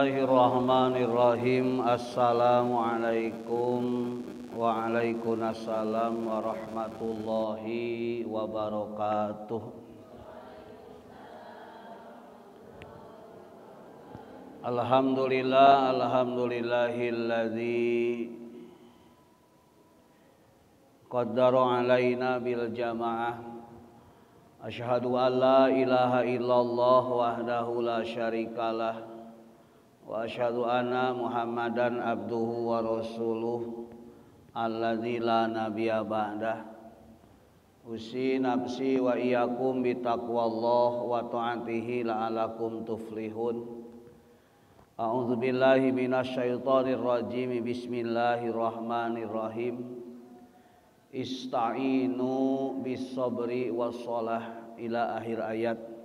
Bismillahirrahmanirrahim. Assalamualaikum. Waalaikumsalam warahmatullahi wabarakatuh. Alhamdulillah, alhamdulillahilladzi qaddara alaina bil jamaah. Asyhadu an la ilaha illallah wahdahu la syarikalah wa asyhadu anna Muhammadan abduhu wa rasuluh alladzi la nabiyya ba'dah. Usi nafsi wa iyyakum bitaqwallah wa ta'atihi la'alakum tuflihun. A'udzu billahi minasyaitonir rajim. Bismillahirrahmanirrahim. Ista'inu bis sabri was shalah ila akhir ayat.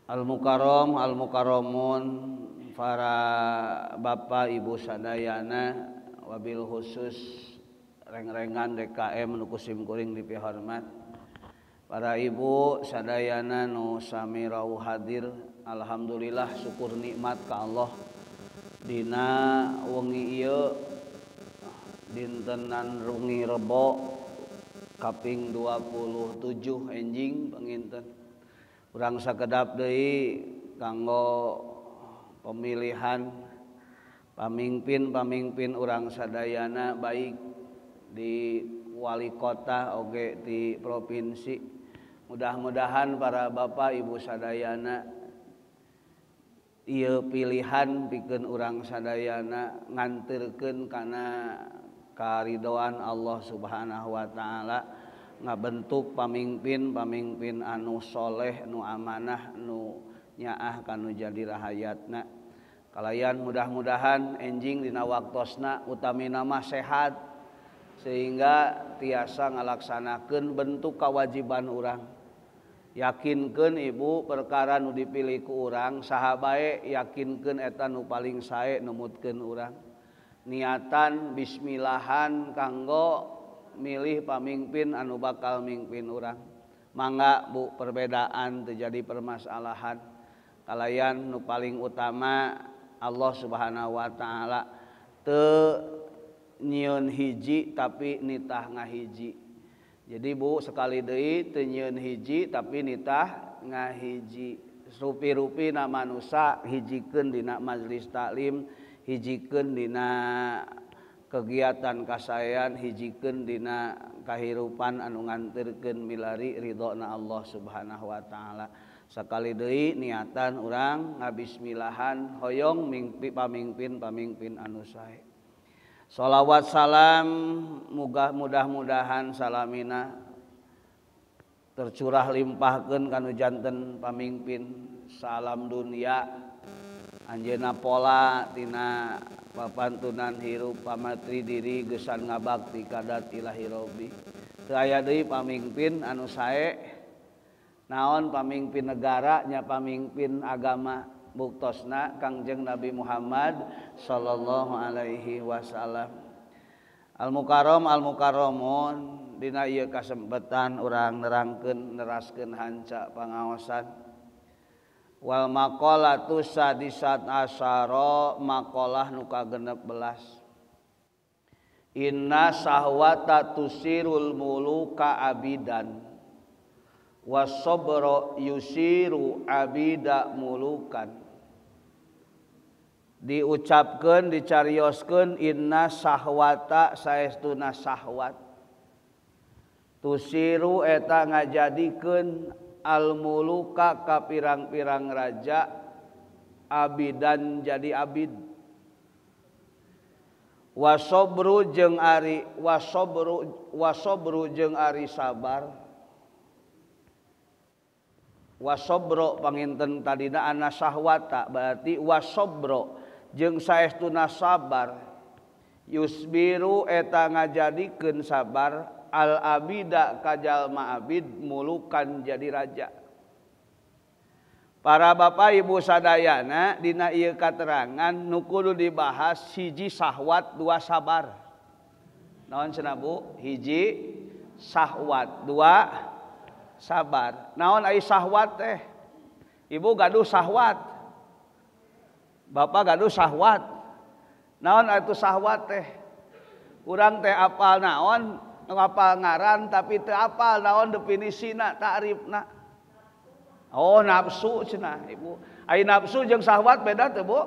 Al-mukarram, al-mukarramun, para bapak ibu sadayana, wabil khusus reng-rengan DKM nu kusim kuring dipihormat. Para ibu sadayana nu sami rawuh hadir, alhamdulillah syukur nikmat ka Allah dina wengi ieu dintenan rungi Rebo kaping 27 enjing panginten. Urang sakedap deui kanggo pemilihan pamimpin-pamimpin urang sadayana baik di wali kota oge di provinsi. Mudah-mudahan para bapak ibu sadayana ieu pilihan pikeun urang sadayana nganterkeun kana karidoan Allah Subhanahu wa taala, ngabentuk pamimpin-pamimpin anu soleh, nu amanah, nu nyaah kanu jadi rahayatna. Kalayan mudah-mudahan enjing dina waktosna utamina mah sehat sehingga tiasa ngalaksanakeun bentuk kewajiban urang. Yakinkeun ibu perkara nu dipilih ku urang saha bae, yakinkeun eta nu paling sae numutkeun urang. Niatan bismillahan kanggo milih pamimpin anu bakal mimpin urang. Mangga bu perbedaan terjadi permasalahan. Kalayan nu paling utama Allah Subhanahu wa taala teu nyieun hiji tapi nitah ngahiji. Jadi bu sekali deui teu nyieun hiji tapi nitah ngahiji. Rupi-rupi na manusa hijikeun dina majelis taklim, hijikeun dina kegiatan kasaean, hijikeun dina kahirupan anu nganterkeun milari ridhona Allah Subhanahu wa taala. Sakali deui niatan urang ngabismillahan hoyong mingpi pamimpin-pamimpin anu sae. Shalawat salam muga mudah-mudahan salamina tercurah limpahkeun kanu janten pamimpin salam dunia. Anjeunna pola tina papantunan hirup pamatri diri gesan ngabakti kadat ilahi robbi. Teu aya deui pamimpin anu sae, naon pamimpin negara nya pamimpin agama buktosna Kangjeng Nabi Muhammad sallallahu alaihi wasallam. Al mukarram al mukarramun, dina ieu kasempetan urang nerangkeun neraskeun hanca pangaosan. Wal maqalatu sadisat asyara, maqalah nu ka-16. Inna sahwata tusirul muluka abidan wasobro yusiru abida mulukan. Diucapkeun dicarioskeun inna sahwata saestuna sahwat tusiru eta ngajadikeun al muluka ka pirang-pirang raja abidan jadi abid. Wasobru jeung ari wasobru wasobru jeung ari sabar. Wasobro panginten tadina ana sahwata berarti wasobro jeung saestuna sabar yusbiru eta ngajadikeun sabar al abida kajalma abid mulukan jadi raja. Para bapak ibu sadayana dina ieu katerangan nu kudu dibahas hiji sahwat dua sabar. Naon cenah bu? Hiji sahwat dua sabar. Naon ai sahwat teh? Ibu gaduh sahwat. Bapak gaduh sahwat. Naon atuh sahwat teh? Urang teh apal naon, apal ngaran tapi teu apal naon definisina, ta'rifna. Oh, nafsu cenah ibu. Ai nafsu jeung sahwat beda teu, Bu?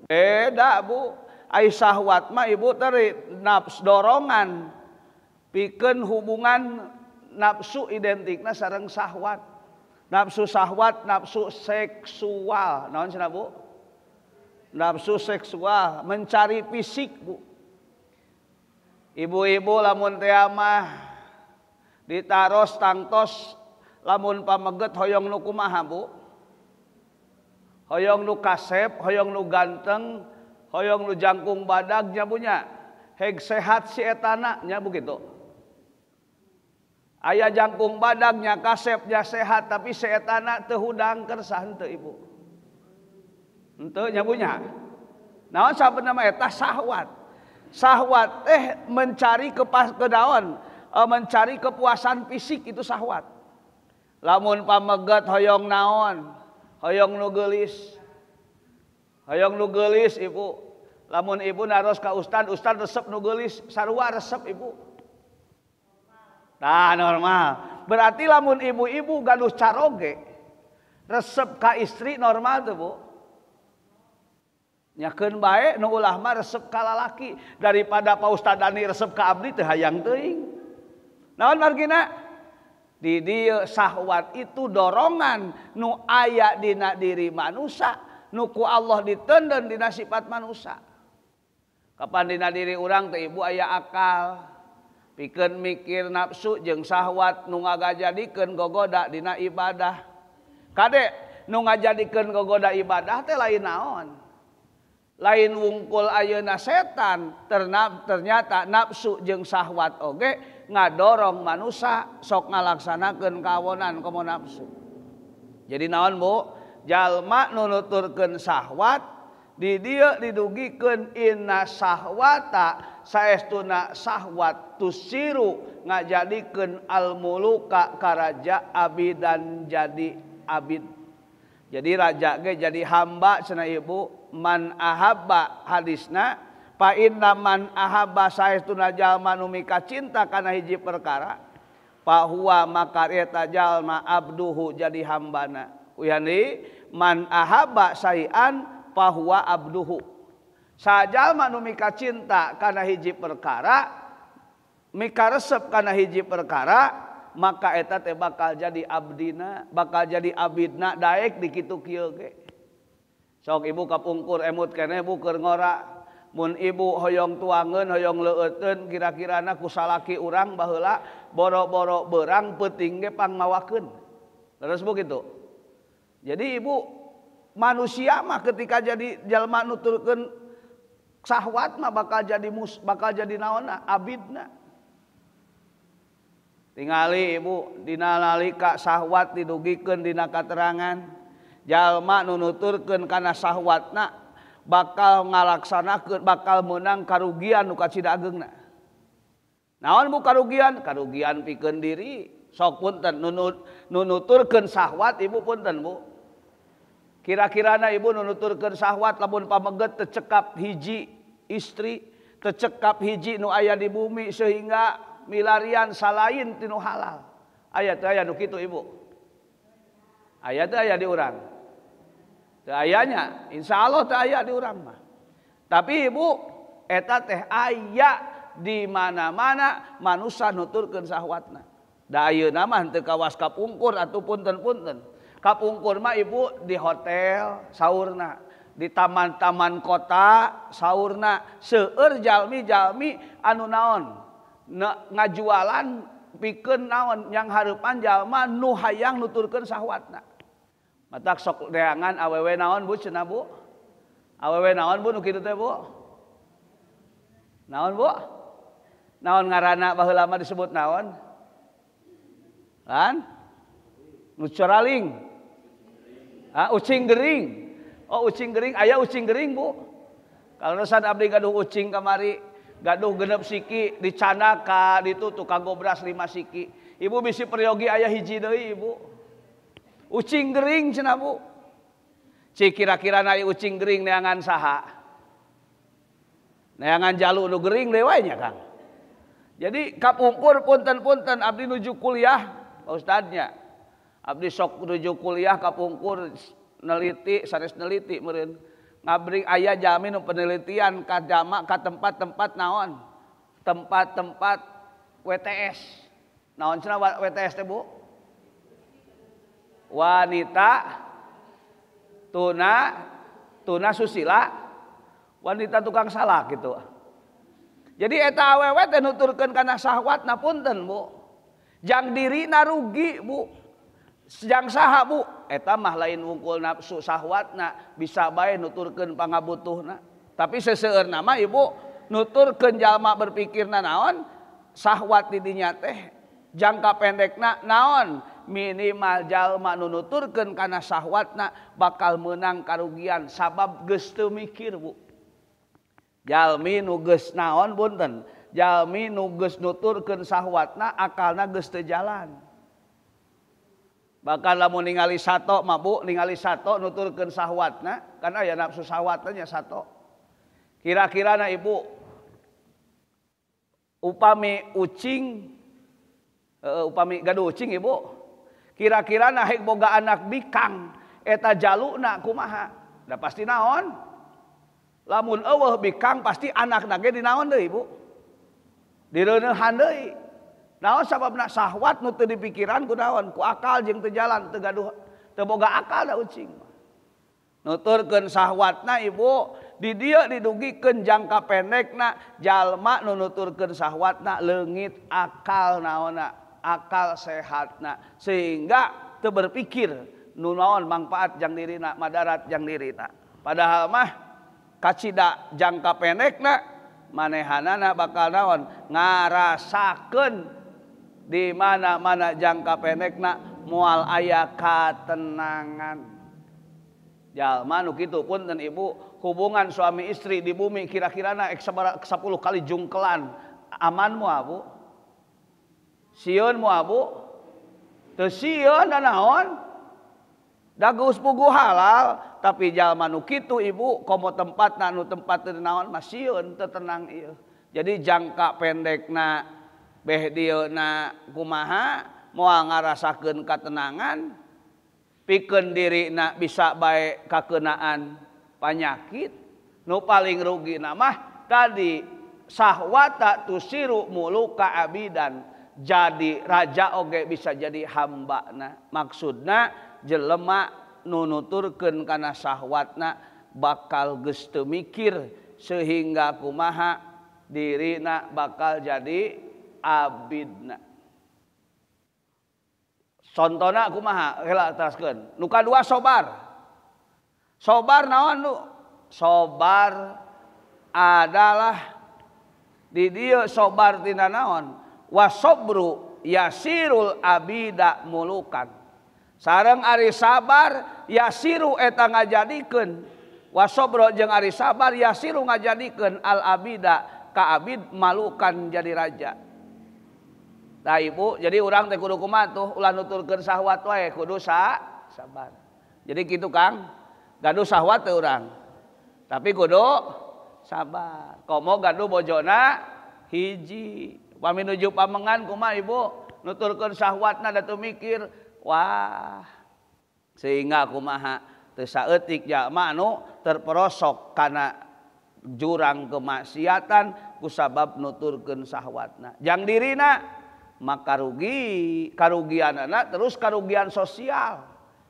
Beda, Bu. Ai sahwat mah ibu teh nafsu dorongan. Pikeun hubungan nafsu identikna sareng sahwat. Nafsu sahwat, nafsu seksual. Naon cenah, Bu? Nafsu seksual, mencari fisik, Bu. Ibu-ibu lamun teh mah ditaros tangtos lamun pameget hoyong nu kumaha, Bu? Hoyong nu kasep, hoyong nu ganteng, hoyong nu jangkung badag nya Bu nya. Heg sehat si etana nya begitu. Aya jangkung badag nya kasep nya sehat tapi si etana teu hudang kersa henteu ibu. Henteu nya Bu nya. Naon sabenerna mah eta sahwat. Sahwat teh mencari kedaon, mencari kepuasan fisik itu sahwat. Lamun pameget hoyong naon? Hoyong nu geulis. Hoyong nu geulis ibu. Lamun ibu naros ka ustad, ustad resep nu geulis, sarua resep ibu. Nah, normal. Berarti lamun ibu-ibu gaduh caroge, resep ka istri normal tuh, Bu. Nyakeun bae nu ulah mah resep ka lalaki daripada Pak Ustad Dani resep ka abdi teu hayang teuing. Naon margina? Di dieu sahwat itu dorongan nu aya dina diri manusia, nu ku Allah ditenden dina sifat manusia. Kapan dina diri urang teh ibu aya akal, pikeun mikir nafsu jeung sahwat nu ngagajadikeun gogoda dina ibadah. Kade nu ngajadikeun gogoda ibadah teh lain naon? Lain wungkul ayeuna setan, ternyata nafsu jeung sahwat oge ngadorong manusia sok ngalaksanakeun kawonan komo nafsu. Jadi naon, Bu? Jalma nu nuturkeun sahwat di dieu didugikeun inna sahwata saestuna sahwat tusiru ngajadikeun almuluka karaja abidan jadi abid. Jadi raja ge jadi hamba cenah ibu. Man ahabba hadisna fa inna man ahabba saestuna jalma nu mika cinta kana hiji perkara fa huwa maka eta jalma abduhu jadi hambana. Yani man ahabba sayan fa huwa abduhu. Sajalma nu mika cinta kana hiji perkara, mika resep kana hiji perkara, maka eta teh bakal jadi abdina, bakal jadi abidna daek di kitu kieu ge. Sok ibu kapungkur emut keneh bu keur ngora. Mun ibu hoyong tuangeun hoyong leueuteun kira-kirana ku salaki urang baheula boro-boro beurang peuting ge pangmawakeun. Terus bu kitu. Jadi ibu manusia mah ketika jadi jalma nuturkeun sahwat mah bakal jadi bakal jadi naonna abidna. Tingali ibu dina nalika sahwat didugikeun dina katerangan jalma nu nuturkeun kana sahwatna bakal ngalaksanakeun bakal meunang karugian nu kacida ageungna. Naon bu karugian? Karugian pikeun diri. Sok punten nu nuturkeun sahwat ibu punten bu. Kira-kirana ibu nu nuturkeun sahwat lamun pameget teu cekap hiji istri, teu cekap hiji nu aya di bumi sehingga milarian salain tinu halal. Aya teu aya nu kitu ibu? Aya teu aya di urang? Teu ayanya, insya Allah teu aya di urang mah. Tapi ibu eta teh aya di mana-mana manusia nuturkeun sahwatna. Da ayeuna mah teu kawas kapungkur atuh punten-punten. Kapungkur mah ibu di hotel saurna, di taman-taman kota saurna, seueur jalmi-jalmi anu naon ngajualan pikeun naon yang hareupan jalma nu hayang nuturkeun sahwatna. Matak sok neangan awewe naon bu cenah bu? Awewe naon bu nu kitu teh bu? Naon bu? Naon ngaranna baheula mah disebut naon? Kan? Nu coraling. Ah, ucing gering. Oh, ucing gering, aya ucing gering bu. Kalau san abdi gaduh ucing kamari, gaduh genep siki dicana ka ditu tukang gobras 5 siki. Ibu bisi peryogi aya hiji deui ibu. Ucing gering cenah Bu. Cik kira-kira na ucing gering neangan saha? Neangan jalu nu gering deui wae nya Kang. Jadi kapungkur punten-punten abdi nuju kuliah Pak Ustadnya. Abdi sok nuju kuliah kapungkur neliti sanes neliti meureun. Ngabring aya jalmi nu penelitian ka jama ka tempat-tempat naon? Tempat-tempat WTS. Naon cenah WTS teh Bu? Wanita tuna susila, wanita tukang salah gitu. Jadi eta awewe teh nuturkeun kana syahwatna punten Bu. Jang dirina rugi Bu. Jang saha Bu? Eta mah lain wungkul nafsu syahwatna, bisa bae nuturkeun pangabutuhna. Tapi seseueurna mah Ibu nuturkeun jalma berpikirna naon? Syahwat di dinya teh jangka pendekna naon? Minimal jalma nu nuturkeun kana syahwatna bakal meunang karugian sabab geus teu mikir Bu. Jalmi nu geus naon punten, jalmi nu geus nuturkeun syahwatna akalna geus teu jalan. Bahkan lamun ningali sato mah Bu, ningali sato nuturkeun syahwatna, kan aya nafsu syahwatna nya sato. Kira-kirana Ibu upami ucing upami gaduh ucing Ibu, kira-kirana hek boga anak bikang eta jaluna kumaha? Da pasti naon? Lamun eueuh bikang pasti anakna ge dinaon deui Ibu? Direuneuhan deui. Naon sababna syahwat nu teu dipikiran ku naon? Ku akal jeung teu jalan, teu gaduh, teu boga akal da ucing. Nuturkeun syahwatna Ibu, di dieu didugikeun jangka pendekna jalma nu nuturkeun syahwatna leungit akal naonna, akal sehatna sehingga teu berpikir nu naon mangfaat jang dirina, madarat jang dirina. Padahal mah kacida jangka pendekna manehanana bakal naon ngarasakeun di mana-mana jangka pendekna moal aya katenangan. Jalma nu kitu punten Ibu, hubungan suami istri di bumi kira-kirana ek 10 kali jungkelan aman moal Bu? Sieun moal Bu? Teu sieun da naon? Da geus puguh halal, tapi jalma nu kitu Ibu komo tempatna nu tempat teu naon mah sieun teu tenang ieu. Jadi jangka pendekna beh dieuna kumaha moal ngarasakeun katenangan, pikeun dirina bisa bae kakeunaan panyakit. Nu paling rugina mah tadi sahwata tusiru muluka abidan, jadi raja oge bisa jadi hambana. Maksudna jelema nu nuturkeun kana syahwatna bakal geus teu mikir sehingga kumaha dirina bakal jadi abidna. Contona kumaha heula teraskeun. Nu kadua sobar. Sobar naon nu? Sobar adalah di dieu sobar tina naon? Wasobru yasirul abida mulukan. Sareng ari sabar yasiru eta ngajadikeun. Wasobro jeung ari sabar yasiru ngajadikeun al abida ka abid malukan jadi raja. Nah Ibu, jadi urang teh kudu kumaha tuh ulah nuturkeun syahwat wae, kudu sabar. Jadi kitu Kang, gaduh syahwat teh urang. Tapi kudu sabar. Komo gaduh bojona hiji. Pami nuju pamengan kumaha Ibu, nuturkeun syahwatna da teu mikir, wah. Sehingga kumaha teu saeutik jalma anu terperosok kana jurang kemaksiatan kusabab nuturkeun syahwatna. Jang dirina maka rugi, karugian anak terus karugian sosial.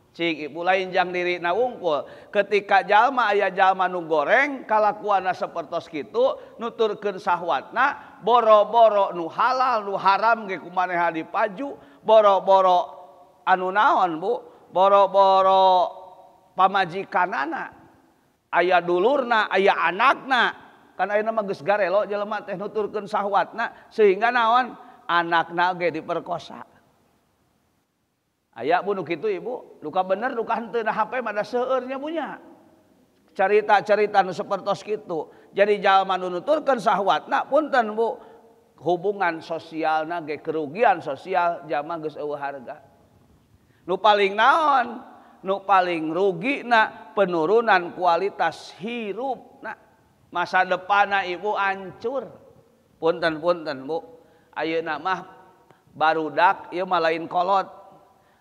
Cik Ibu lain jang dirina wungkul. Ketika jalma aya jalma nu goreng kalakuanna sapertos kitu nuturkeun syahwatna, boro-boro nu halal nu haram ge kumaneha dipaju, boro-boro anu naon Bu, boro-boro pamajikanana, aya dulurna, aya anakna. Kan ayeuna mah geus garelo jelema teh nuturkeun syahwatna sehingga naon? Anakna ge diperkosa. Aya bu nu kitu Ibu, duka bener duka henteu na HP mah da seueur nya punya. Carita-carita nu sapertos kitu. Jadi jalma nu nuturkeun syahwatna punten Bu, hubungan sosialna ge kerugian sosial jalma geus eueuh harga. Nu paling naon? Nu paling rugi na penurunan kualitas hirup na. Masa depanna ibu hancur. Punten-punten bu. Ayeuna mah barudak ieu mah lain kolot.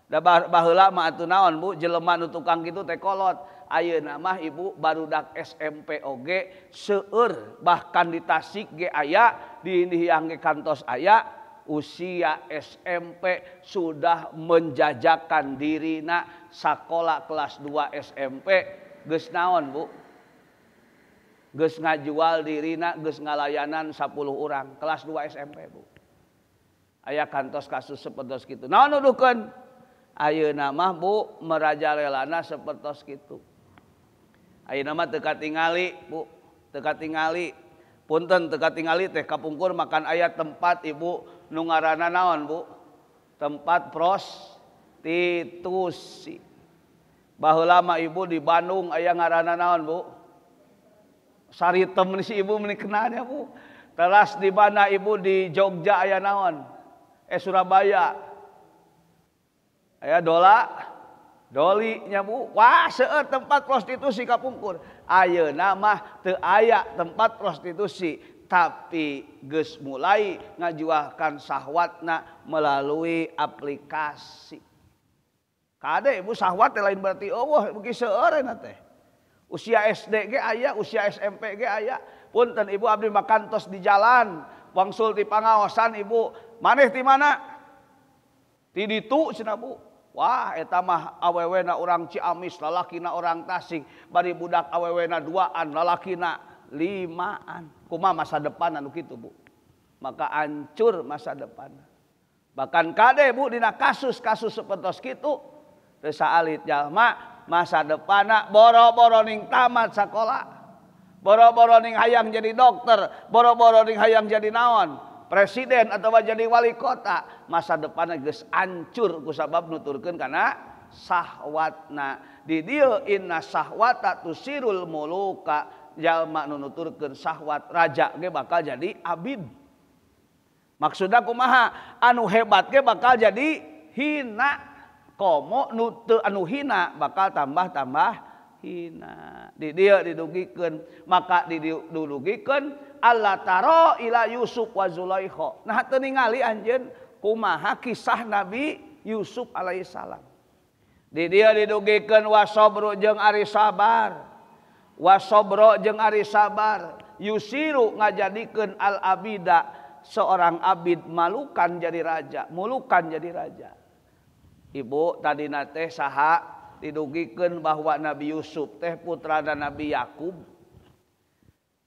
Da baheula mah atuh naon bu, jelema nu tukang kitu teh kolot. Ayeuna mah ibu barudak SMP oge seueur, bahkan di Tasik ge aya, di Indihiyang ge kantos aya. Usia SMP sudah menjajakan dirina sakola kelas 2 SMP geus naon bu, geus ngajual dirina, geus ngalayanan 10 orang kelas 2 SMP bu. Aya kantos kasus sepertos kitu. Naon nuduhkeun? Ayeuna mah bu merajalelana sepertos kitu. Ayeuna mah teu katingali bu, teu katingali. Punten teu katingali teh kapungkur makan aya tempat ibu nu ngaranna naon bu? Tempat prostitusi. Baheula mah ibu di Bandung aya ngaranna naon bu? Saritem si ibu meuni kenalnya bu. Teras di mana ibu di Jogja aya naon? Surabaya. Aya dola doli nya bu. Wah seueur tempat prostitusi kapungkur. Ayeuna mah teu aya tempat prostitusi, tapi geus mulai ngajualkan sahwatna melalui aplikasi. Kade ibu sahwat teh lain berarti eueuh beuki seueur na teh. Usia SD ge aya, usia SMP ge aya. Punten ibu abdi makan tos di jalan, wangsul di pangaosan ibu. Maneh ti mana? Ti ditu cenah bu. Wah eta mah awewena urang Ciamis, lalakina orang Tasik, bari budak awewena 2an, lalakina 5an. Kumaha masa depan anu kitu bu? Maka hancur masa depan. Bahkan kade bu dina kasus-kasus sepertos kitu teu saalit jalma masa depanna boro-boro ning tamat sakola, boro-boro ning hayang jadi dokter, boro-boro ning hayang jadi naon, presiden atau jadi wali kota, masa depanna geus hancur kusabab nuturkeun kana sahwatna. Di dieu inna sahwata tusirul muluka, jalma nu nuturkeun sahwat raja ge bakal jadi abid. Maksudna kumaha? Anu hebat ge bakal jadi hina. Komo nu teu anu hina bakal tambah-tambah hina. Di dieu didugikeun, maka didugikeun Allah taro ila Yusuf wa Zulaikha. Nah teu ningali anjeun kumaha kisah Nabi Yusuf alaihissalam. Di dieu didugikeun wasobru jeung ari sabar. Wasobro jeung ari sabar yusiru ngajadikeun al abida, seorang abid malukan jadi raja, mulukan jadi raja. Ibu tadina teh saha didugikeun bahwa Nabi Yusuf teh putrana Nabi Yakub.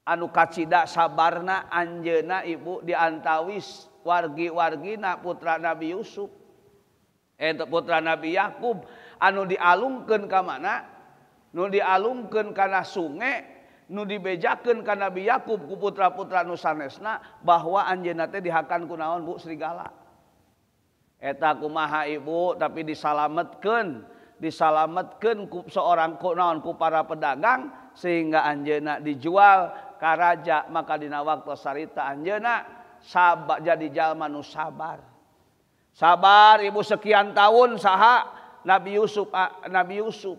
Anu kacida sabarna anjeunna ibu diantawis wargi-wargina putra Nabi Yusuf. Putra Nabi Yakub anu dialungkeun ka mana? Nu dialungkeun kana sungai, nu dibejakeun ka Nabi Yakub ku putra-putra nu sanesna bahwa anjeunna teh dihakan ku naon bu? Serigala. Eta kumaha ibu tapi disalametkeun, disalametkeun ku seorang ku naon ku para pedagang sehingga anjeunna dijual ka raja. Maka dina waktu sarita anjeunna sabar jadi jalma nu sabar. Sabar ibu sekian tahun saha Nabi Yusuf, Nabi Yusuf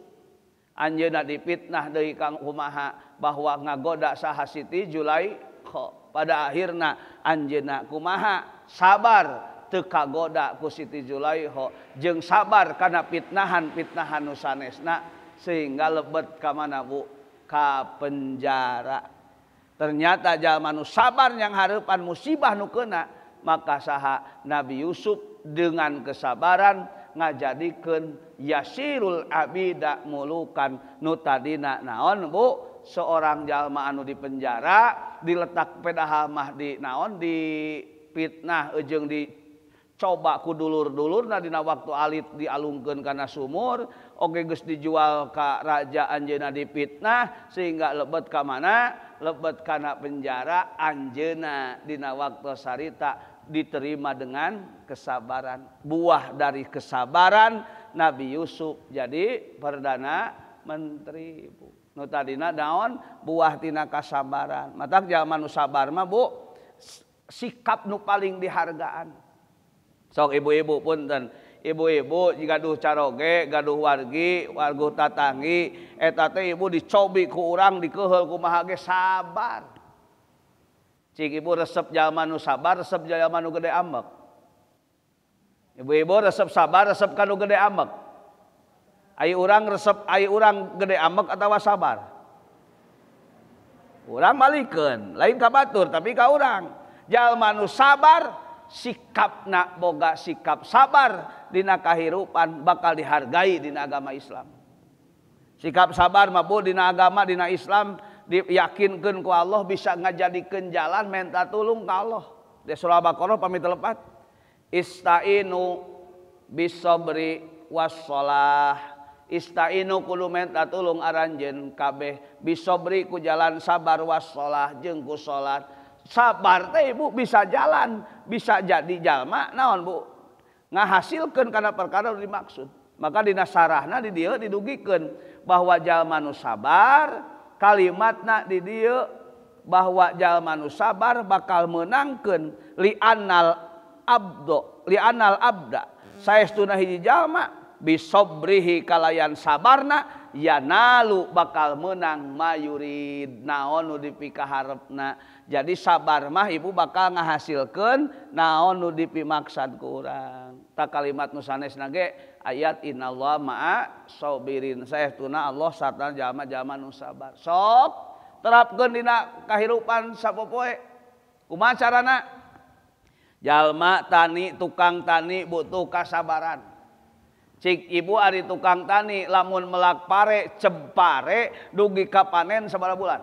anjeunna dipitnah deui kang kumaha bahwa ngagoda saha Siti Zulaikha. Pada akhirna anjeunna kumaha sabar teu kagoda ku Siti Zulaikha jeung sabar kana fitnahan-fitnahan nu sanesna sehingga lebet ka mana bu? Ka penjara. Ternyata jalma nu sabar yang hareupan musibah nu keuna, maka saha Nabi Yusuf dengan kesabaran ngajadikeun yasirul abida mulukan. Nu tadina naon bu? Seorang jalma anu di penjara diletak pedahal mah di naon di fitnah jeung di coba ku dulur-dulurna dina waktu alit dialungkeun kana sumur, oge geus dijual ka raja anjeunna dipitnah sehingga lebet ka mana? Lebet kana penjara. Anjeunna dina waktu sarita diterima dengan kesabaran. Buah dari kesabaran Nabi Yusuf jadi perdana menteri bu. Nu tadina naon? Buah tina kasabaran. Matak jalma nu sabar mah bu, sikap nu paling dihargaan. Sok ibu-ibu punten, Ibu-ibu gaduh caroge, gaduh wargi, warguh tatanggi, eta teh ibu dicobi ku urang dikeheul kumaha ge sabar. Cik ibu resep jalma nu sabar, resep jalma nu gede ambek. Ibu-ibu resep sabar, resep ka nu gede ambek. Ai urang resep, ai urang gede ambek atawa sabar. Urang balikeun, lain ka batur tapi ka urang. Jalma nu sabar sikapna boga sikap sabar dina kahirupan bakal dihargai dina agama Islam. Sikap sabar mah bu dina agama dina Islam diyakinkeun ku Allah bisa ngajadikeun jalan minta tulung ka Allah. Di surah Al-Baqarah pami telepat istainu bisobri wassalah. Istainu kudu minta tulung aranjeun kabeh bisobri ku jalan sabar wassalah jeung ku salat. Sabar teh ibu bisa jalan, bisa jadi jalma naon bu ngahasilkeun kana perkara nu dimaksud. Maka dina sarahna di dieu didugikeun bahwa jalma nu sabar, kalimatna di dieu bahwa jalma nu sabar bakal meunangkeun li'annal abdo, li'annal abda. Saestuna hiji jalma bisobrihi kalayan sabarna yanalu bakal menang mayurid naon nu dipikaharepna. Jadi sabar mah ibu bakal ngahasilkeun naon nu dipimaksad ku urang. Tak kalimat nu sanesna ge ayat innallaha ma'a sabirin. Saestuna Allah sarta jalma-jalma nu sabar. Sok terapkeun dina kahirupan sapopoe. Kumaha carana? Jalma tani, tukang tani butuh kasabaran. Cik ibu ari tukang tani lamun melak pare cempare dugi ka panen sabaraha bulan.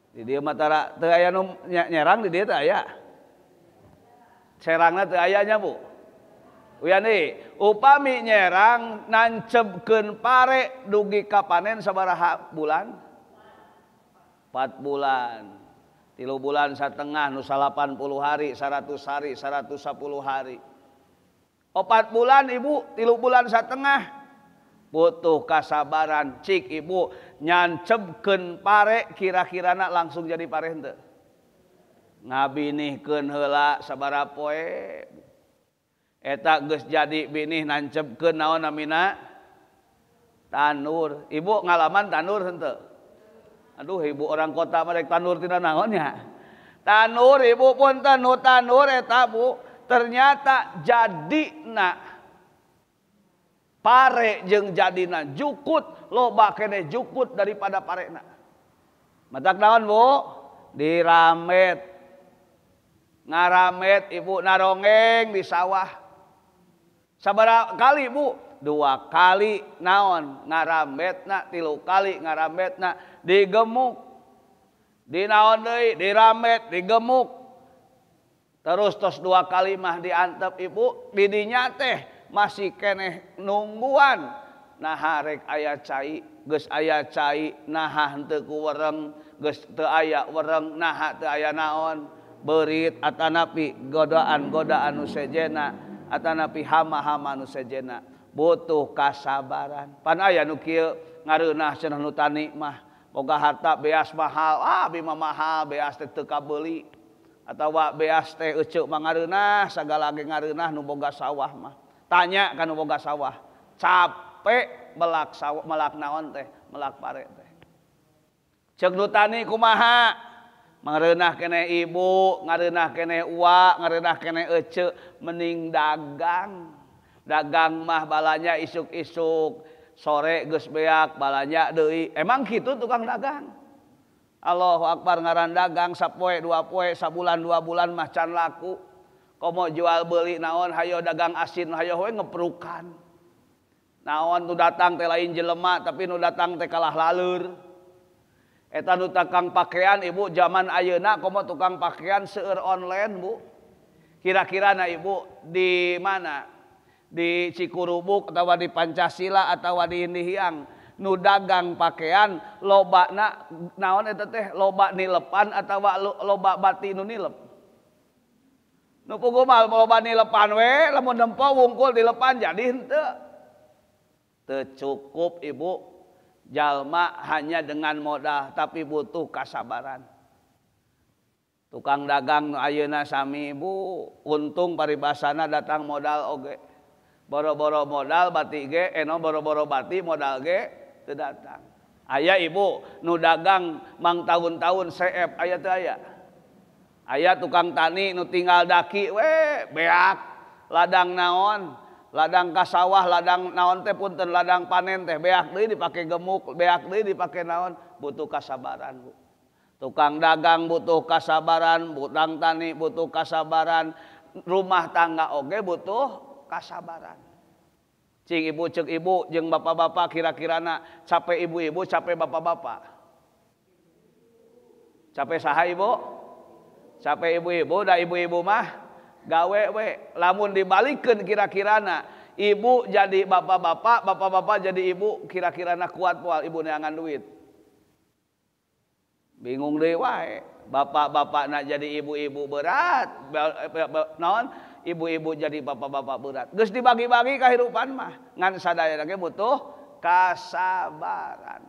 Di dieu mah tara teu aya nu nyerang di dieu teu aya. Serangna teu aya nya bu. Uyan deui, upami nyerang nancebkeun pare dugi ka panen sabaraha bulan? 4 bulan. 3 bulan satengah nu 80 hari, 100 hari, 110 hari. 4 bulan ibu, 3 bulan setengah butuh kasabaran. Cik ibu nyancebkeun pare kira-kirana langsung jadi pare henteu. Ngabinihkeun heula sabaraha poe. Eta geus jadi binih nancebkeun naon namina? Tanur. Ibu ngalaman tanur henteu? Aduh ibu orang kota mah rek tanur tina naon nya. Tanur ibu punten nu tanur eta bu. Ternyata jadina pare jeung jadina jukut loba keneh jukut daripada parena. Matak naon bu? Diramet. Ngaramet ibu narongeng di sawah. Sabaraha kali bu? 2 kali naon ngarametna, 3 kali ngarametna digemuk. Dinaon deui? Diramet, digemuk. Terus tos 2 kali mah diantep ibu, didinya teh masih keneh nungguan. Naha rek aya cai, geus aya cai, naha henteu ku wereng, geus teu aya wereng, naha teu aya naon. Beurit atanapi godaan-godaan nu sejena, atanapi hama-hama nu sejena. Butuh kasabaran. Pan aya nu kieu ngareunah cenah nu tani mah, boga harta beas mahal, ah bima mahal beas teh teu kabeuli. Atawa beas teh eceu mah ngareunah, sagala ge ngareunah nu boga sawah mah. Tanya ka nu boga sawah, capek melak sawah, melak naon teh, melak pare teh. Ceuk nu tani kumaha? Ngareunah keneh ibu, ngareunah keneh uwa, ngareunah keneh eceu, mending dagang. Dagang mah balanya isuk-isuk, sore geus beak balanya deui. Emang kitu tukang dagang? Allahu Akbar ngaran dagang sapoe 2 poe sabulan 2 bulan mah can laku. Komo jual beli naon hayo dagang asin hayo we ngeprukan. Naon nu datang teh lain jelema tapi nu datang teh kalah laleur. Eta nu tukang pakaian ibu zaman ayeuna komo tukang pakaian seueur online bu. Kira-kira na ibu di mana? Di Cikurubuk atau di Pancasila atau di Indihiang. Nu dagang pakaian loba na naon eta teh loba nilepan atawa loba bati nu nilep. Nu puguh mah loba nilepan we lamun nempo wungkul dilepan jadi henteu. Teu cukup ibu jalma hanya dengan modal tapi butuh kasabaran. Tukang dagang nu ayeuna sami Bu, untung paribasana datang modal oge. Boro-boro modal bati ge, eno boro-boro bati modal ge teu datang. Aya ibu nu dagang mang tahun-tahun CF aya teu aya. Aya tukang tani nu tinggal daki we beak ladang naon, ladang ka sawah, ladang naon teh punten ladang panen teh beak deui dipake gemuk, beak deui dipake naon, butuh kasabaran Bu. Tukang dagang butuh kasabaran, tukang tani butuh kasabaran, rumah tangga oge butuh kasabaran. Cing ibu cek ibu jeung bapak-bapak kira-kirana capek ibu-ibu capek bapak-bapak. Capek saha ibu? Capek ibu-ibu da ibu-ibu mah gawe we. Lamun dibalikeun kira-kirana ibu jadi bapak-bapak, bapak-bapak jadi ibu, kira-kirana kuat moal ibu neangan duit. Bingung deui wae. Bapak-bapak nak jadi ibu-ibu berat, naon? Ibu-ibu jadi bapak-bapak berat. Geus dibagi-bagi kahirupan mah. Ngan sadayana ge butuh kasabaran.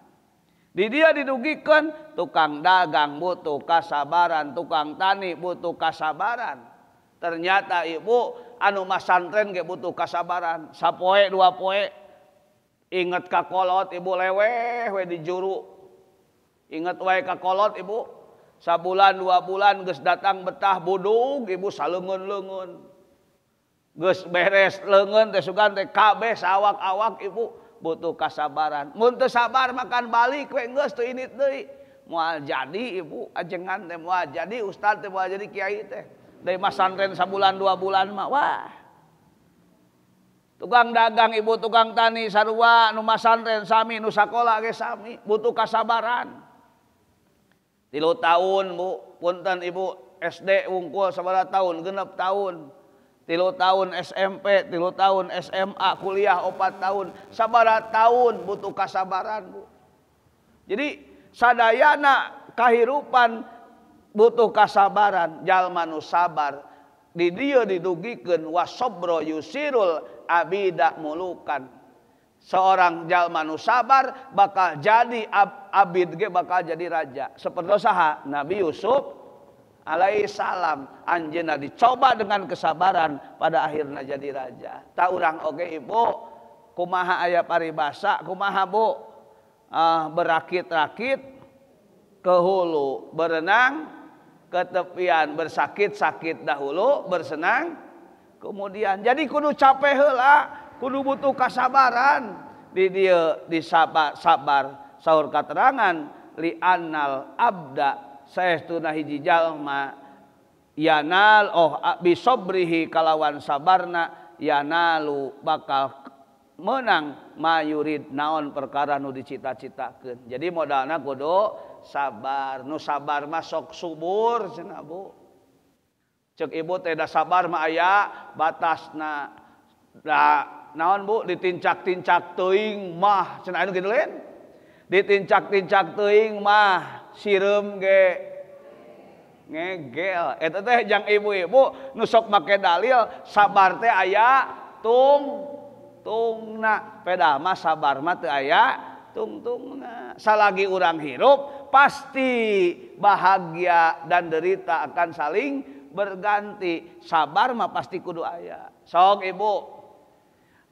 Di dia didugikeun tukang dagang butuh kasabaran, tukang tani butuh kasabaran. Ternyata ibu anu masantren ge butuh kasabaran. Sapoe dua poe inget ka kolot ibu leweh we di juru. Inget wae ka kolot ibu. Sabulan dua bulan geus datang betah budug ibu saleungeun-leungeun. Geus beres leungeun teh sugan teh kabeh sawak-awak ibu butuh kasabaran. Mun teu sabar makan balik we geus teu init deui. Moal jadi ibu ajengan teh moal jadi ustad teh moal jadi kiai teh. Dari masantren sabulan dua bulan mah wah. Tukang dagang ibu tukang tani sarua nu masantren sami nu sakola ge sami butuh kasabaran. 3 tahun Bu, punten ibu SD wungkul sabaraha tahun, 6 tahun. 3 tahun SMP, 3 tahun SMA, kuliah 4 tahun. Sabaraha tahun butuh kasabaran Bu. Jadi sadayana kahirupan butuh kasabaran, jalma nu sabar. Di dieu didugikeun wasobro yusirul abida mulukan. Seorang jalma nu sabar bakal jadi abid ge bakal jadi raja. Seperti saha Nabi Yusuf alaihi salam, anjeunna dicoba dengan kesabaran pada akhirnya jadi raja. Tak urang oge ibu kumaha aya paribasa kumaha Bu, berakit-rakit ke hulu, berenang ke tepian, bersakit-sakit dahulu, bersenang kemudian. Jadi kudu capek heula, kudu butuh kasabaran. Di dieu disabar sabar saur katerangan li annal abda saestuna hiji jalma yanal oh bisobrihi kalawan sabarna yanalu bakal menang mayurid naon perkara nu dicita-citakeun. Jadi modalna kudu sabar. Nu sabar mah sok subur cenah Bu. Cek ibu teh da sabar mah aya batasna. Da naon Bu ditincak-tincak teuing mah cenah anu kitu lain. Ditincak-tincak teuing mah sireum ge ngegel. Eta teh jang ibu-ibu nu sok make dalil sabar teh aya tung tungna, peda mah sabar mah teu aya tungtungna. Salagi urang hirup pasti bahagia dan derita akan saling berganti. Sabar mah pasti kudu aya. Sok ibu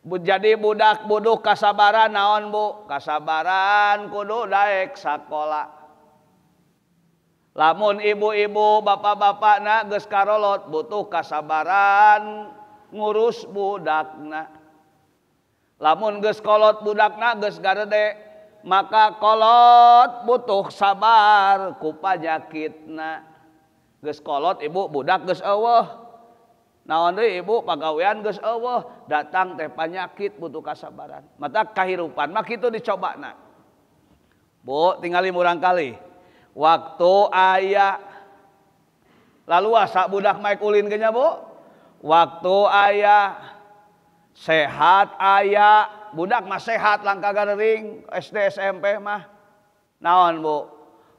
jadi budak buduh kasabaran naon Bu? Kasabaran kudu daek sakola. Lamun ibu-ibu bapak-bapakna geus karolot butuh kasabaran ngurus budakna. Lamun geus kolot budakna geus garede maka kolot butuh sabar ku panyakitna. Geus kolot ibu budak geus eueuh. Naon deui ibu pagawean geus eueuh, datang teh panyakit butuh kasabaran. Mata kahirupan mah kitu dicobana. Bu tingali murang kali. Waktu aya lalu asa budak maek ulin ge nya Bu. Waktu aya sehat aya, budak mah sehat langka garering SD SMP mah. Naon Bu?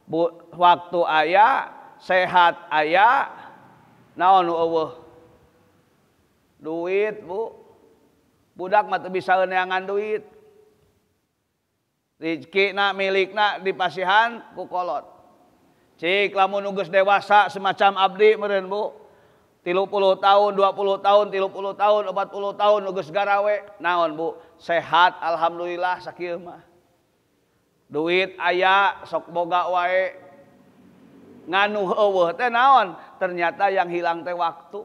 Bu waktu aya sehat aya naon nu eueuh? Duit Bu. Budak mah teu bisa neangan duit. Rizkina milikna dipasihan ku kolot. Cik lamun nu geus dewasa semacam abdi meureun Bu. 30 tahun, 20 tahun, 30 tahun, 40 tahun nu geus garawe. Naon Bu? Sehat alhamdulillah sakieu mah. Duit aya sok boga wae. Nganu eueuh teh naon? Ternyata yang hilang teh waktu.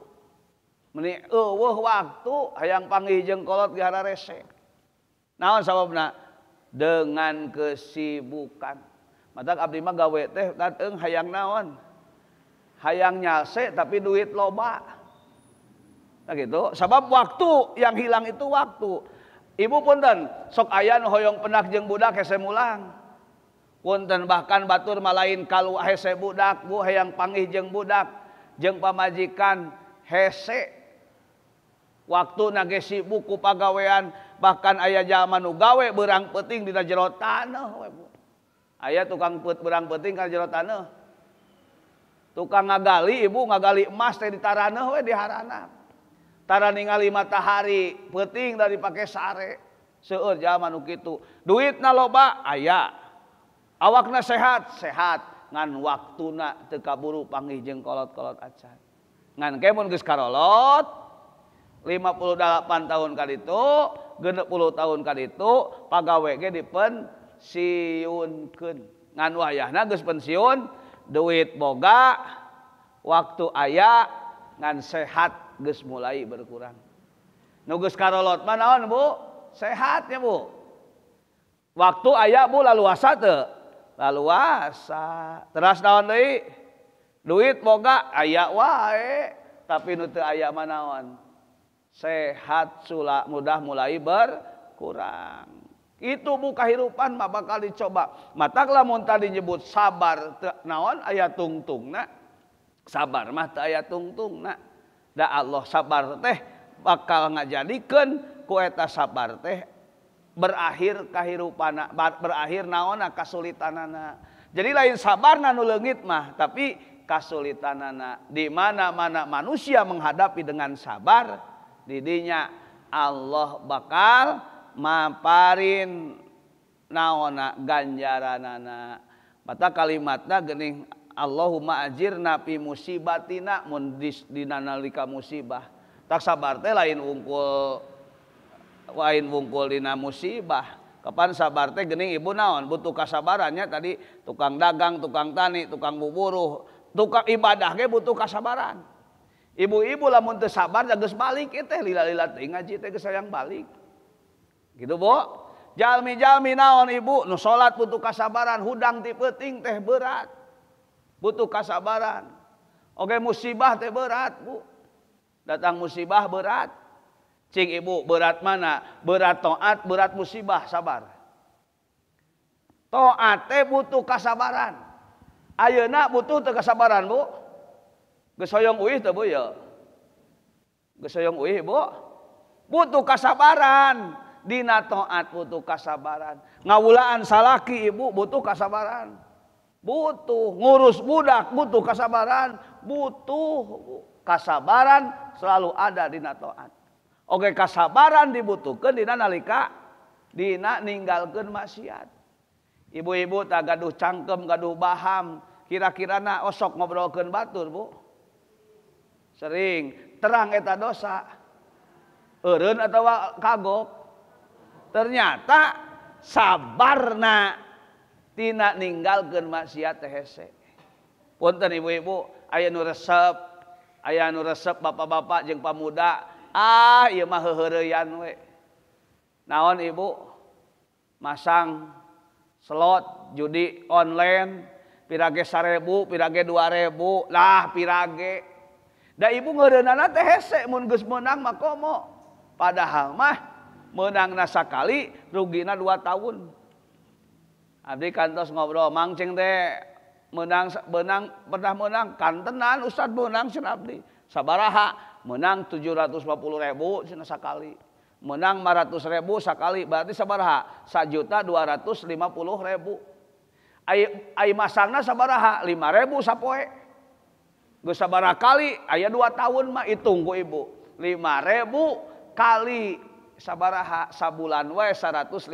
Meni eueuh waktu hayang panggih jeung kolot ge hararese. Naon sababna? Dengan kesibukan. Matak abdi mah gawe teh dateng hayang naon? Hayang nyalse tapi duit loba. Nah gitu. Sabab waktu yang hilang itu waktu. Ibu punten sok aya nu hoyong pendak jeung budak hese mulang. Punten bahkan batur malain kalu hese budak Bu hayang panggih jeung budak jeung pamajikan hese. Waktu nage sibuk ku pagawean bahkan aya jalma nu gawe beurang peuting dina jero taneuh we Bu. Aya tukang beurang peuting ka jero taneuh. Tukang ngagali ibu ngagali emas teh di taraneuh we di haranap. Tara ningali matahari peuting dari pake sare. Seueur jalma nu kitu. Duitna loba aya. Awakna sehat, sehat. Ngan waktuna teu kaburu panggih jeung kolot-kolot acan. Ngan ke mun geus karolot 58 tahun kaditu, 60 tahun kaditu pagawe ge dipensiunkeun. Ngan wayahna geus pensiun, duit boga, waktu aya, ngan sehat geus mulai berkurang. Nu geus karolot mah naon Bu? Sehat nya Bu. Waktu aya Bu laluasa teu? Laluasa. Teras naon deui? Duit boga aya wae, tapi nu teu aya mah naon? Sehat sula mudah mulai berkurang. Itu Bu kahirupan mah bakal dicoba. Matak lamun tadi nyebut sabar teu naon aya tungtungna. Sabar mah teu aya tungtungna. Da Allah sabar teh bakal ngajadikeun ku eta sabar teh berakhir kahirupana, berakhir naonna kasulitanana. Jadi lain sabarna nu leungit mah, tapi kasulitanana. Di mana-mana manusia menghadapi dengan sabar, didinya Allah bakal maparin naona ganjaranana. Mata kalimatna geuning Allahumma ajirna fi musibatina mun dina nalika musibah. Tak sabar teh lain wungkul dina musibah. Kapan sabar teh geuning ibu naon butuh kasabarannya tadi tukang dagang, tukang tani, tukang buburuh, tukang ibadah ge butuh kasabaran. Ibu-ibu lamun teu sabar geus balik teh lila-lila teh ngaji teh geus hayang balik. Gitu Bu. Jalmi-jalmi naon ibu nu salat butuh kasabaran, hudang ti peuting teh berat. Butuh kasabaran. Oke musibah teh berat Bu. Datang musibah berat. Cing ibu berat mana? Berat taat, berat musibah, sabar. Taat teh butuh kasabaran. Ayeuna butuh teu kasabaran Bu? Geus hoyong uih teu Bu ya? Geus hoyong uih Bu? Butuh kasabaran. Dina taat butuh kasabaran. Ngawulaan salaki ibu butuh kasabaran. Butuh ngurus budak butuh kasabaran, butuh kasabaran selalu ada dina taat. Oke kasabaran dibutuhkeun dina nalika dina ninggalkeun maksiat. Ibu-ibu tak gaduh cangkem, gaduh baham, kira-kirana osok ngobrolkeun batur Bu. Sering terang eta dosa. Eureun atawa kagok. Ternyata sabarna tina ninggalkeun maksiat teh hese. Punten ibu-ibu, aya nu resep bapak-bapak jeung pamuda, ah ieu mah heuheureyan we. Naon ibu? Masang slot judi online, pirage 1000, pirage 2000, lah pirage. Da ibu ngeureunana teh hese mun geus meunang mah komo. Padahal mah meunangna sakali, rugina 2 tahun. Abdi kantos ngobrol, Mang cing teh menang pernah menang kantenan Ustad menang cenah abdi. Sabaraha menang 750.000 cenah sakali. Menang 500.000 sakali, berarti sabaraha? 1.250.000. Ai masangna sabaraha? 5.000 sapoe. Geus sabaraha kali aya 2 tahun mah hitung ku ibu. 5.000 kali sabaraha sabulan we 150.000,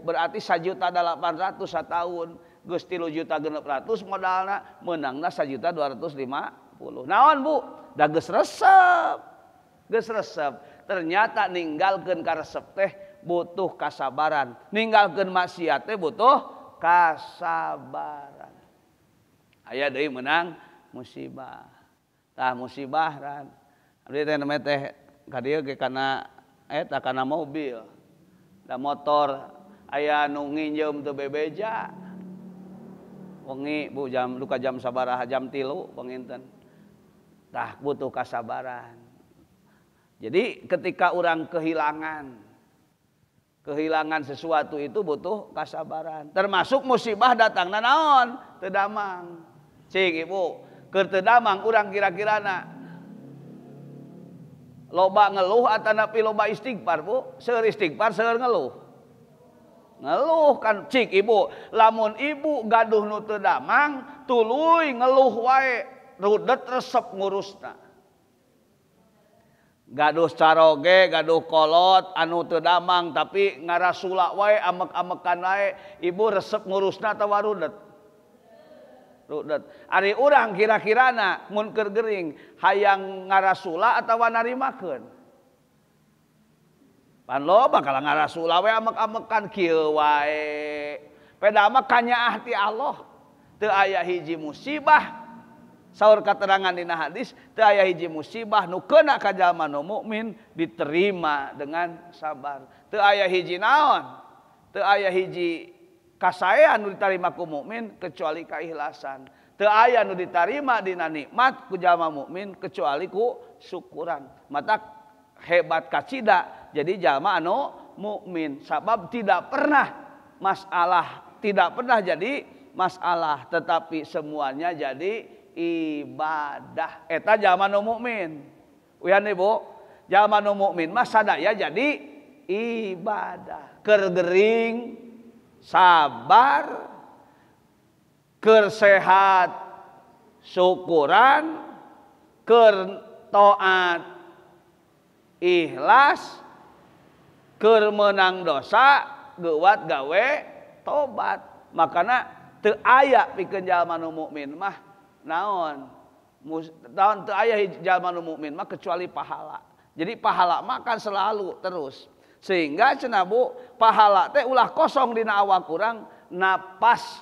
berarti 1.800.000 satahun. Geus 3.600.000 modalna meunangna 1.250.000. Naon Bu? Da geus resep. Geus resep. Ternyata ninggalkeun karesep teh butuh kasabaran. Ninggalkeun maksiat teh butuh kasabaran. Aya deui meunang musibah. Tah musibah ran. Abdi teh namanya teh ka dieu ge kana eta kana mobil. Da motor aya nu nginjeum teu bebeja. Wengi Bu jam duka jam sabaraha jam 3 panginten. Tah butuh kasabaran. Jadi ketika orang kehilangan sesuatu itu butuh kasabaran. Termasuk musibah datangna naon? Teu damang. Cing Ibu, keur teu damang urang kira-kirana loba ngeluh atanapi loba istighfar Bu? Seueur istighfar seueur ngeluh. Ngeluh kan cik Ibu, lamun Ibu gaduh nu teu damang tuluy ngeluh wae, rudet resep ngurusna. Gaduh caroge, gaduh kolot anu teu damang tapi ngarasula wae amek-amekan wae, Ibu resep ngurusna atawa rudet? Rudet. Ari urang kira-kirana mun keur gering hayang ngarasula atawa narimakeun? Pan loba kalau ngarasula we amek-amekan kieu wae. Peda mah kanyaah ti Allah. Teu aya hiji musibah. Saur katerangan dina hadis, teu aya hiji musibah nu keuna ka jalma nu mukmin diterima dengan sabar. Teu aya hiji naon? Teu aya hiji kasaean nu ditarima ku mukmin kecuali keikhlasan. Teu aya nu ditarima dina nikmat ku jalma mukmin kecuali ku syukuran. Mata hebat kacida jadi jalma anu mukmin sabab tidak pernah masalah, tidak pernah jadi masalah, tetapi semuanya jadi ibadah. Eta jalma nu mukmin. Uyan Ibu, jalma nu mukmin mah sadaya jadi ibadah. Keur gering sabar, keur sehat syukuran, keur taat ikhlas, keur meunang dosa geuwat gawe tobat. Makana teu aya pikeun jalma nu mukmin mah naon? Naon teu aya jalma nu mukmin mah kecuali pahala. Jadi pahala mah kan selalu terus. Sehingga cenah Bu, pahala teh ulah kosong dina awak urang, napas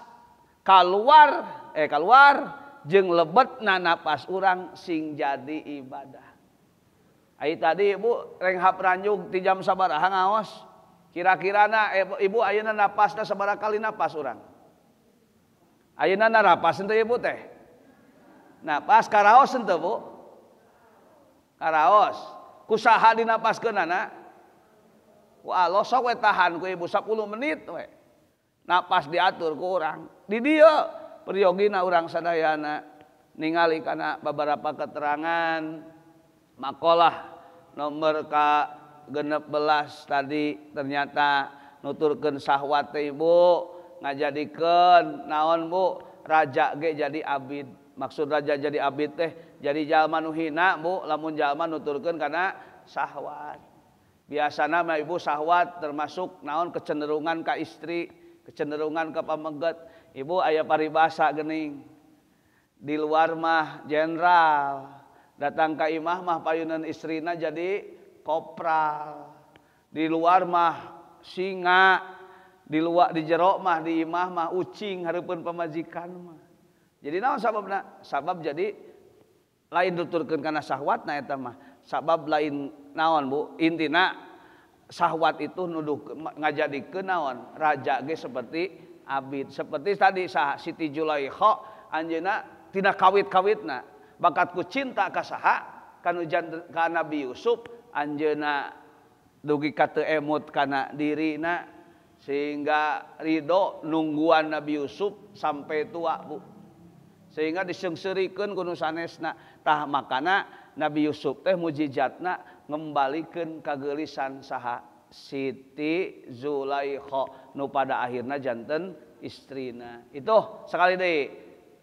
keluar jeung lebetna napas urang sing jadi ibadah. Ai tadi Ibu renghap ranjug ti jam sabaraha ngaos? Kira-kirana Ibu ayeuna napasna sabaraha kali napas urang? Ayeuna narapas henteu Ibu teh? Napas karaos henteu Bu? Karaos. Kusaha dinapaskeunana? Ku Allah sok we tahan ku Ibu 10 menit we. Napas diatur ku urang. Di dieu periyogina urang sadayana ningali kana beberapa keterangan makalah nomor ka 16 tadi ternyata nuturkeun sahwat teh Ibu ngajadikeun naon Bu, raja ge jadi abid. Maksud raja jadi abid teh jadi jalma nu hina Bu, lamun jalma nuturkeun kana sahwat. Biasana mah Ibu sahwat termasuk naon kecenderungan ka istri, kecenderungan ka pameget. Ibu aya paribasa geuning. Di luar mah jenderal, datang ka imah mah payunan istrina jadi kopral. Di luar mah singa, di luar di jero mah di imah mah ucing hareupeun pamajikan mah. Jadi naon sababna? Sabab jadi lain nuturkeun kana sahwatna eta mah. Sabab lain naon Bu, intina sahwat itu nuduh ngajadikeun naon raja ge seperti abid. Seperti tadi saha Siti Julaikha anjeunna tina kawit-kawitna bakat ku cinta ka saha kanu ka Nabi Yusuf, anjeunna dugi ka teu emut kana dirina sehingga ridho nungguan Nabi Yusuf sampai tua Bu. Sehingga diseungseurikeun ku nu sanesna. Tah makana Nabi Yusuf teh mujizatna ngembalikeun kageulisan saha Siti Zulaikha nu pada akhirna janten istrina. Itu sekali deui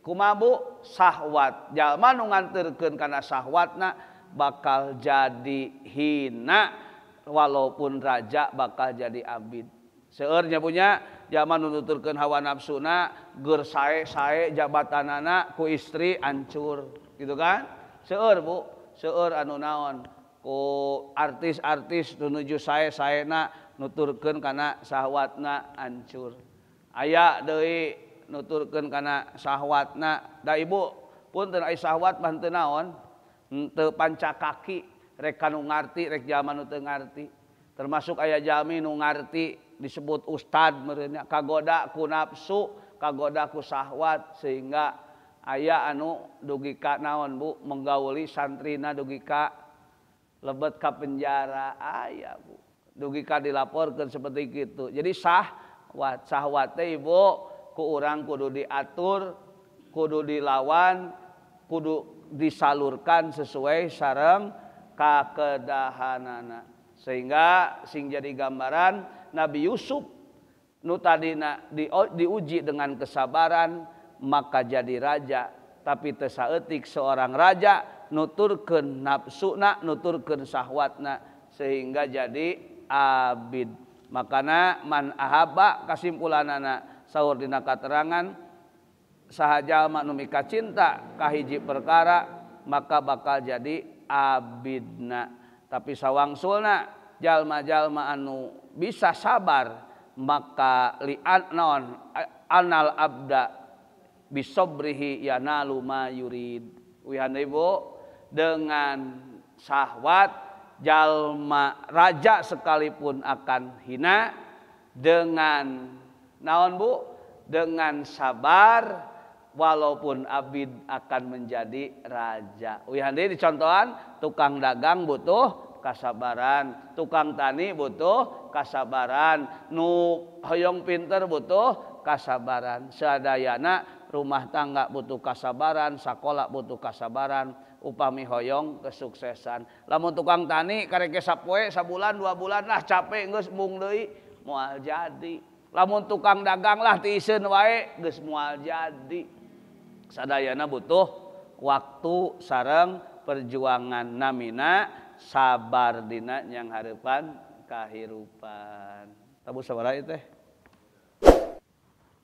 kumaha Bu, sahwat jalma nu nganterkeun kana sahwatna bakal jadi hina walaupun raja bakal jadi abid. Seueurnya punya jalma nu nuturkeun hawa nafsuna geur sae-sae jabatanana ku istri hancur gitu kan. Seueur Bu, seueur anu naon ku artis-artis nu nuju sae-saena nuturkeun kana sahwatna hancur. Aya deui nuturkeun kana sahwatna. Da ibu punten ai sahwat mah teu naon, teu pancakaki rek kanu ngarti rek jalma nu teu ngarti. Termasuk aya jalmi nu ngarti disebut ustad meureun kagoda ku nafsu, kagoda ku sahwat sehingga aya anu dugi ka naon Bu menggauli santrina dugi ka lebet ka penjara aya Bu. Dugi ka dilaporkeun seperti gitu. Jadi sahwat, sahwat teh Ibu ku urang kudu diatur, kudu dilawan, kudu disalurkan sesuai sareng kakedahanana. Sehingga sing jadi gambaran Nabi Yusuf nu tadina diuji dengan kesabaran maka jadi raja, tapi teu saeutik seorang raja nuturkeun nafsuna, nuturkeun sahwatna sehingga jadi abid. Makana man ahaba kasimpulanana saur dina katerangan saha jalma nu mika cinta ka hiji perkara maka bakal jadi abidna. Tapi sawangsulna jalma-jalma anu bisa sabar maka li'an naon anal abda bisobrihi yanalu ma yurid. Wihan Ibu, dengan sahwat jalma raja sekalipun akan hina, dengan naon Bu, dengan sabar walaupun abid akan menjadi raja. Wihan deui dicontohan tukang dagang butuh kasabaran, tukang tani butuh kasabaran, nu hoyong pinter butuh kasabaran. Sadayana rumah tangga butuh kasabaran, sakola butuh kasabaran, upami hoyong kesuksesan. Lamun tukang tani karek sapoe sabulan 2 bulan lah capek geus mung deui moal jadi. Lamun tukang dagang lah tiiseun wae geus moal jadi. Sadayana butuh waktu sareng perjuangan namina sabar dina yang hareupan kahirupan. Tabu sabaraha teh?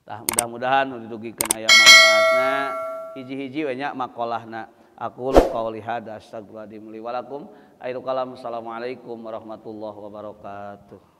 Tah mudah-mudahan nu didugikeun aya manfaatna. Hiji-hiji we nya makolahna. Aku qauli hadza astagfirullahaladzim li wa lakum. Akhirul kalam. Assalamualaikum warahmatullahi wabarakatuh.